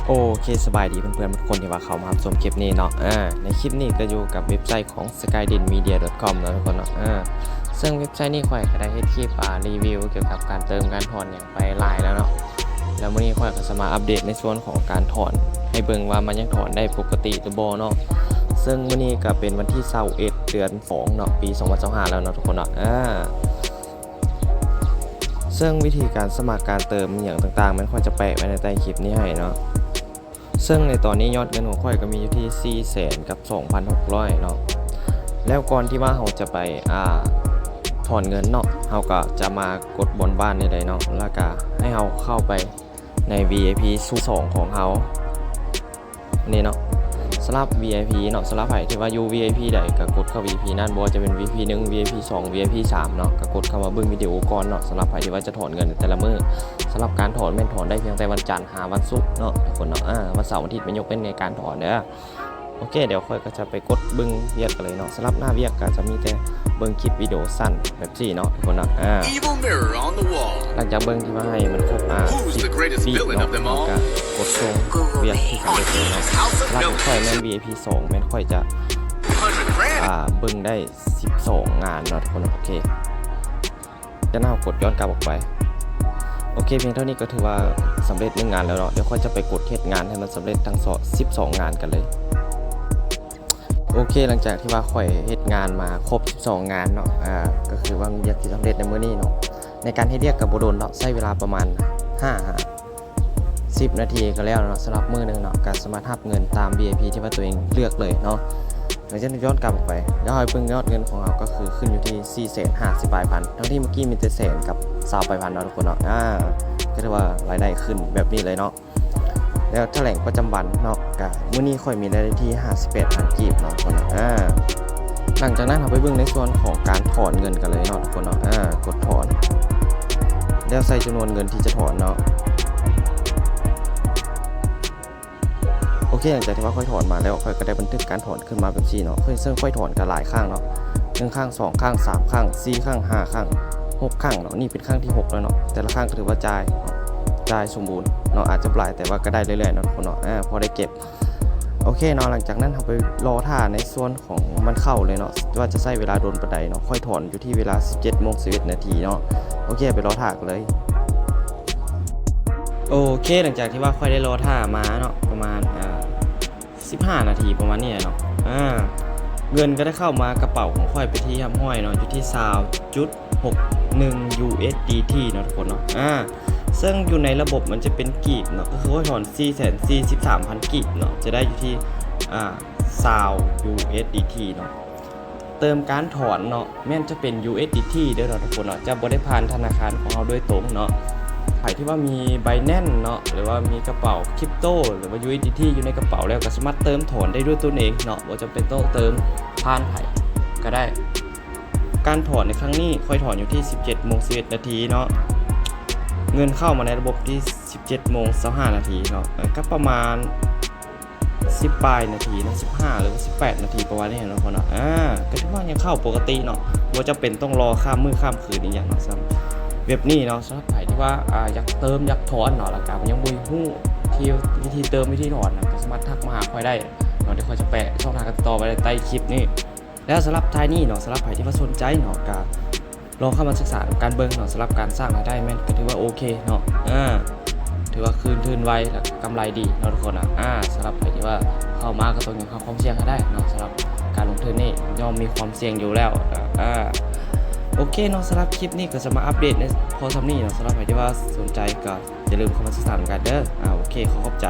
ໂອເຄ ສະບາຍດີເພື່ອນໆທຸກຄົນທີ່ວ່າເຂົ້າມາຮັບຊົມຄລິບນີ້ເນາະ. ອາ ໃນຄລິບນີ້ກໍຢູ່ກັບເວັບໄຊຂອງ ສະກາຍເດັນມີເດຍດອດຄອມ ເນາະທຸກຄົນເນາະ. ອາ ເຊິ່ງເວັບໄຊນີ້ຂ້ອຍກໍໄດ້ເຮັດຄລິບ ອາ ຣີວິວກ່ຽວກັບການເຕີມການຖອນຫຍັງໄປຫຼາຍແລ້ວເນາະ. ແລ້ວມື້ນີ້ຂ້ອຍກໍຈະມາອັບເດດໃນສ່ວນຂອງການຖອນ ໃຫ້ເບິ່ງວ່າມັນຍັງຖອນໄດ້ປົກກະຕິຫຼືບໍ່ເນາະ. ເຊິ່ງມື້ນີ້ກໍເປັນວັນທີຊາວເອັດ ເດືອນສອງເນາະ ປີສອງພັນຊາວຫ້າແລ້ວເນາະທຸກຄົນເນາະ. ອາ ເຊິ່ງວິທີການສະໝັກການເຕີມອີ່ຫຍັງຕ່າງໆ ແມ່ນຂ້ອຍຈະແປະໄວ້ໃນໃຕ້ຄລິບນີ້ໃຫ້ເນາະ. ເຊິ່ງໃນຕອນນີ້ຍອດເງິນຂອງຂ້ອຍກໍມີຢູ່ທີ່ສີ່ແສນກັບສອງພັນຫົກຮ້ອຍເນາະ. ແລ້ວກ່ອນທີ່ວ່າເຮົາຈະໄປ ອາ ຖອນເງິນເນາະ ເຮົາກໍຈະມາກົດບ່ອນບ້ານນີ້ເລີຍເນາະ ແລ້ວກໍໃຫ້ເຮົາເຂົ້າໄປໃນ ວີໄອພີ ຊຸດສອງຂອງເຮົາ. ນີ້ເນາະ ສຳລັບ ວີໄອພີ ເນາະ ສຳລັບໃຜທີ່ວ່າຢູ່ ວີໄອພີ ໃດກໍກົດເຂົ້າ ວີໄອພີ ນັ້ນ ບໍ່ວ່າຈະເປັນ ວີໄອພີ ໜຶ່ງ ວີໄອພີ ສອງ ວີໄອພີ ສາມ ເນາະ ກໍກົດເຂົ້າມາເບິ່ງວິດີໂອກ່ອນເນາະ. ສຳລັບໃຜທີ່ວ່າຈະຖອນເງິນໃນແຕ່ລະມື້ ສຳລັບການຖອນແມ່ນຖອນໄດ້ພຽງແຕ່ວັນຈັນຫາວັນສຸກເນາະທຸກຄົນເນາະ. ອາ ວັນເສົາວັນອາທິດແມ່ນຍົກເວັ້ນໃນການຖອນເດີ. ໂອເຄ ດຽວຂ້ອຍກໍຈະໄປກົດເບິ່ງວຽກກັນເລີຍເນາະ. ສຳລັບໜ້າວຽກກໍຈະມີແຕ່ເບິ່ງຄລິບວິດີໂອສັ້ນແບບນີ້ເນາະທຸກຄົນເນາະ. ອາ Evil mirror on the wall. ຫຼັງຈາກເບິ່ງທີ່ວ່າໃຫ້ມັນຄົບ ອາ Who's the greatest villain of them all? ສິບວິເນາະ ກໍກົດສົ່ງວຽກທີ່ສຳເລັດເລີຍເນາະ. ຫຼັກຂ້ອຍແມ່ນ ວີໄອພີ ສອງ ແມ່ນຂ້ອຍຈະ ອາ ເບິ່ງໄດ້ສິບສອງງານເນາະທຸກຄົນ. ໂອເຄ ຈາກນັ້ນເຮົາກົດຍ້ອນກັບອອກໄປ. ໂອເຄ ພຽງເທົ່ານີ້ກໍຖືວ່າສຳເລັດໜຶ່ງງານແລ້ວເນາະ. ດຽວຂ້ອຍຈະໄປກົດເຮັດງານໃຫ້ມັນສຳເລັດທັງ ສິບສອງງານກັນເລີຍ. ໂອເຄ ຫຼັງຈາກທີ່ວ່າຂ້ອຍເຮັດງານມາຄົບສິບສອງງານເນາະ ອາ ກໍຄືວ່າວຽກທີ່ສຳເລັດໃນມື້ນີ້ເນາະ. ໃນການເຮັດວຽກກໍບໍ່ດົນເນາະ ໃຊ້ເວລາປະມານຫ້າ ສິບນາທີກໍແລ້ວເນາະ. ສຳລັບມື້ໜຶ່ງເນາະ ກໍສາມາດຮັບເງິນຕາມ ວີໄອພີ ທີ່ວ່າຕົວເອງເລືອກເລີຍເນາະ. ຫຼັງຈາກນັ້ນຍ້ອນກັບອອກໄປ ແລ້ວໃຫ້ເບິ່ງຍອດເງິນຂອງເຮົາ ກໍຄືຂຶ້ນຢູ່ທີ່ສີ່ແສນຫ້າສິບປາຍພັນ ທັງທີ່ເມື່ອກີ້ມີແຕ່ແສນກັບຊາວປາຍພັນເນາະທຸກຄົນເນາະ. ອາ ກໍຖືວ່າລາຍໄດ້ຂຶ້ນແບບນີ້ເລີຍເນາະ. ແລ້ວຖະແຫຼງປະຈຳວັນເນາະ ກະມື້ນີ້ຂ້ອຍມີລາຍໄດ້ທີ່ຫ້າສິບແປດພັນກີບເນາະທຸກຄົນເນາະ. ອາ ຫຼັງຈາກນັ້ນເຮົາໄປເບິ່ງໃນສ່ວນຂອງການຖອນເງິນກັນເລີຍເນາະທຸກຄົນເນາະ. ອາ ກົດຖອນ ແລ້ວໃສ່ຈຳນວນເງິນທີ່ຈະຖອນເນາະ. ໂອເຄ ຫຼັງຈາກທີ່ວ່າຂ້ອຍຖອນມາແລ້ວ ຂ້ອຍກໍໄດ້ບັນທຶກການຖອນຂຶ້ນມາແບບຊີ້ເນາະ. ເຊິ່ງຂ້ອຍຖອນກໍຫຼາຍຄັ້ງເນາະ ໜຶ່ງຄັ້ງ ສອງຄັ້ງ ສາມຄັ້ງ ສີ່ຄັ້ງ ຫ້າຄັ້ງ ຫົກຄັ້ງເນາະ. ນີ້ເປັນຄັ້ງທີຫົກແລ້ວເນາະ. ແຕ່ລະຄັ້ງກໍຖືວ່າຈ່າຍ ຈ່າຍສົມບູນເນາະ ອາດຈະບໍ່ຫຼາຍ ແຕ່ວ່າກໍໄດ້ເລື້ອຍໆເນາະທຸກຄົນເນາະ ອາ ພໍໄດ້ເກັບ. ໂອເຄເນາະ ຫຼັງຈາກນັ້ນເຮົາໄປລໍຖ້າໃນສ່ວນຂອງມັນເຂົ້າເລີຍເນາະ ວ່າຈະໃຊ້ເວລາດົນປານໃດເນາະ. ຂ້ອຍຖອນຢູ່ທີ່ເວລາສິບເຈັດໂມງສິບເອັດນາທີເນາະ. ໂອເຄ ໄປລໍຖ້າກັນເລີຍ. ໂອເຄ ຫຼັງຈາກທີ່ວ່າຂ້ອຍໄດ້ລໍຖ້າມາເນາະ ປະມານ ອາ ສິບຫ້ານາທີປະມານນີ້ແຫຼະເນາະ ອາ ເງິນກໍໄດ້ເຂົ້າມາກະເປົາຂອງຂ້ອຍເປັນທີ່ຮຽບຮ້ອຍເນາະ ຢູ່ທີ່ຊາວຈຸດຫົກໜຶ່ງ ຢູເອັສດີທີ ເນາະທຸກຄົນເນາະ. ອາ ເຊິ່ງຢູ່ໃນລະບົບມັນຈະເປັນກີບເນາະ ກໍຄືຂ້ອຍຖອນສີ່ແສນສີ່ສິບສາມພັນກີບເນາະ ຈະໄດ້ຢູ່ທີ່ ອາ ຊາວ ຢູເອັສດີທີ ເນາະ. ເຕີມການຖອນເນາະ ແມ່ນຈະເປັນ ຢູເອັສດີທີ ເດີເນາະທຸກຄົນເນາະ ຈະບໍ່ໄດ້ຜ່ານທະນາຄານຂອງເຮົາໂດຍຕົງເນາະ. ໃຜທີ່ວ່າມີ Binance ເນາະ ຫຼືວ່າມີກະເປົາຄຣິບໂຕ ຫຼືວ່າ ຢູເອັສດີທີ ຢູ່ໃນກະເປົາແລ້ວ ກໍສາມາດເຕີມຖອນໄດ້ດ້ວຍຕົນເອງເນາະ ບໍ່ຈຳເປັນຕ້ອງເຕີມຜ່ານໃຜກໍໄດ້. ການຖອນໃນຄັ້ງນີ້ຂ້ອຍຖອນຢູ່ທີ່ສິບເຈັດໂມງສິບເອັດນາທີເນາະ ເງິນເຂົ້າມາໃນລະບົບທີ່ສິບເຈັດໂມງຊາວຫ້ານາທີເນາະ ກໍປະມານ ສິບປາຍນາທີເນາະ ສິບຫ້າ ຫຼືວ່າສິບແປດນາທີປະມານນີ້ເນາະທຸກຄົນເນາະ. ອາ ກໍຖືວ່າຍັງເຂົ້າປົກກະຕິເນາະ ບໍ່ຈຳເປັນຕ້ອງລໍຂ້າມມື້ຂ້າມຄືນອີ່ຫຍັງເນາະ. ສຳລັບແບບນີ້ເນາະ ສຳລັບໃຜທີ່ວ່າ ອາ ຢາກເຕີມຢາກຖອນເນາະ ແລ້ວກໍຍັງບໍ່ຮູ້ທີ່ ວິທີເຕີມວິທີຖອນນະ ກໍສາມາດທັກມາຫາຂ້ອຍໄດ້ເນາະ ດຽວຂ້ອຍຈະແປະຊ່ອງທາງການຕິດຕໍ່ໄວ້ໃຕ້ຄລິບນີ້. ແລ້ວສຳລັບທ້າຍນີ້ເນາະ ສຳລັບໃຜທີ່ວ່າສົນໃຈເນາະ ກໍ ລອງເຂົ້າມາສຶກສານຳກັນເບິ່ງເນາະ. ສຳລັບການສ້າງລາຍໄດ້ແມ່ນກໍຖືວ່າໂອເຄເນາະ ເອີ ຖືວ່າຄືນທຶນໄວ ແລະ ກຳໄລດີເນາະທຸກຄົນນະ. ອາ ສຳລັບໃຜທີ່ວ່າເຂົ້າມາກໍຕ້ອງຍອມຮັບຄວາມສ່ຽງໃຫ້ໄດ້ເນາະ. ສຳລັບການລົງທຶນນີ້ຍ່ອມມີຄວາມສ່ຽງຢູ່ແລ້ວ. ອາ ໂອເຄເນາະ ສຳລັບຄລິບນີ້ກໍຈະມາອັບເດດໃນພໍສ່ຳນີ້ເນາະ. ສຳລັບໃຜທີ່ວ່າສົນໃຈກໍຢ່າລືມເຂົ້າມາສຶກສານຳກັນເດີ. ອາ ໂອເຄ ຂໍຂອບໃຈ.